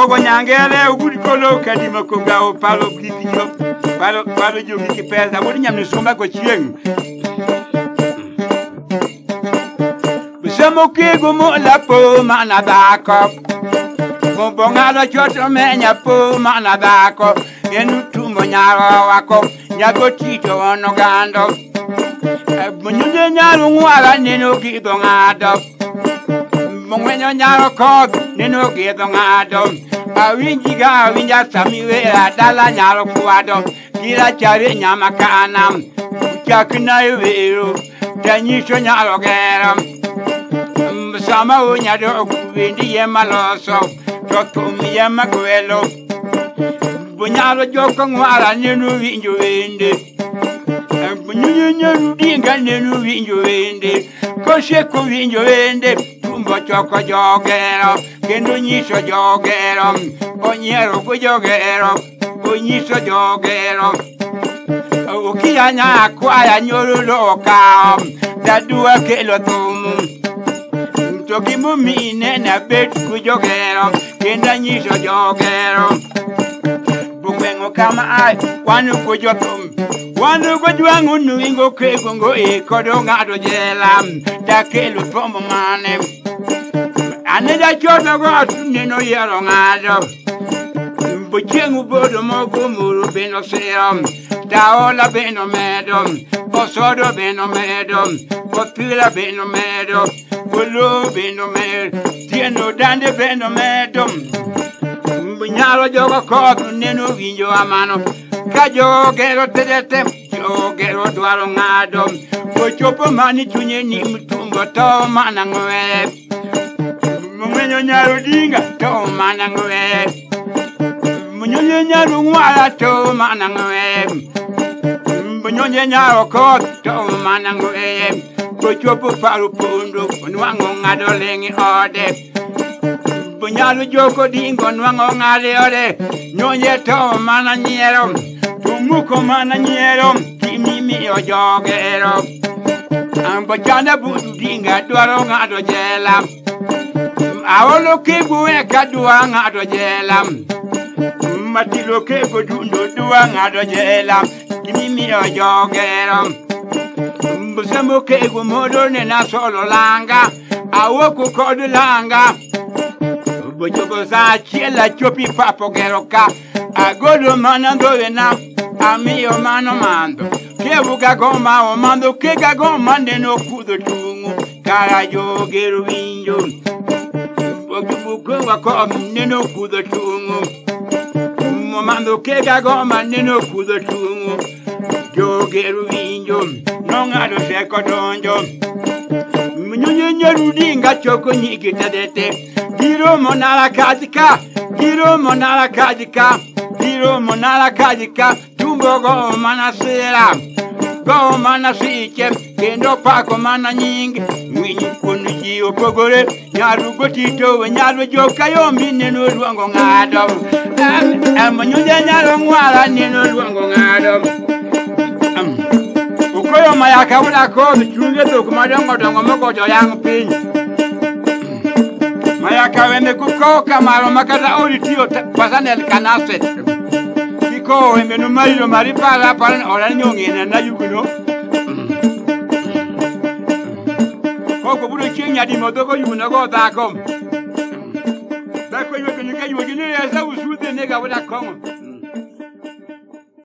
Okogo nyangere ugudi kolo kadima koga palo kitiyo palo palo jogi kipesa wodi nyamni somba ko chieng. Busemo kego mo lapo mana dako. Bombonga lo choto menya po mana dako. Enu tumbo nyaro wako nyago tito ono gando. Munyunye nyaro ngwara neno gido ngado. Mongwenyo nyaro kod neno gido ngado. Awinji ga awinja samiwe dala nyaro kwado. Kila chare nyama kana. Chakna iwero tanyisho nyaro gero. Sama unyado windi yemaloso. Totum yemakwelo. Bunyaro joko ngwara neno winjo wende. Bunyunyu dinga neno winjo wende. Koseko winjo wende. Tumbo choko jogero. Kendo nyiso jogero. Onyiero go jogero. Onyiso jogero. Okia nya kwaya nyoro loka. Dadua kelo thum. To gimomi nena bet ku jogero. Kendo nyiso jogero. Bukwengo kama ai wanu ku jothum. Wanu go jwangu nuingo kegongo e kodo ngado jela. Dakelo thum mane. Ane da choto go neno yero ngado. Buchengu bodo mogo muru beno serum. Daola beno medo. Osodo beno medo. Opila beno medo. Bulu beno medo. Tieno dande beno medo. Bunyalo jogo kod neno winjo amano. Ka jogero tedete. Jogero dwaro ngado. Ochopo mani chunye ni mtumbo to mana ngwe. Mwenyo nyaro dinga to mana ngwe. Munyonye nyaro ngwala to mana ngwe. Munyonye nyaro kod to mana ngwe. Ochopo paru pondo onwango ngado lengi ode. Bunyalo joko dingo nwango ngade ode. Nyonye to mana nyiero. Tumuko mana nyiero. Kimimi ojogero. Ambochana budu dinga dwaro ngado jela. Aolo kegu eka dwa ngado jela. Matilo kego dundo dwa ngado jela. Kimimi ojogero. Mbusemo kego modo nena solo langa. Awoko kod langa. Bochobo sa chiela chopi papo gero ka. Agodo manando ena. Amiyo mano mando. Kebuga goma o mando. Kega goma neno kudo tungu. Kara jogero winjo. Bokubuko wako neno kudo tungu. Mando kega goma neno kudo tungu. Jogero winjo. Nongado seko donjo. Munyunye nyarudinga choko nyigi tadete. Giro monala kajika. Giro monala kajika. Giro monala kajika. Tumbo go manasera. Go manasiche. Kendo pako mana nyingi. Mwinyi kunu ji opogore. Nyaru gotito nyaru joka yombi neno luongo ngado. Munyunye nyaro ngwara neno luongo ngado. Ukoyo mayaka wula kod chunge dhok madongo dongo mogojo yang piny. Mayaka wende kuko kamaro makata ori tiyo pasanel kanaset. Kiko wembe no mariro maripara paran oran nyong'e na yuguno. Koko buro chieng' nyadi modhogo yuguno go dhako. Dhako ywak ni ka yugi ni esa usudhe nega wuda kong'o.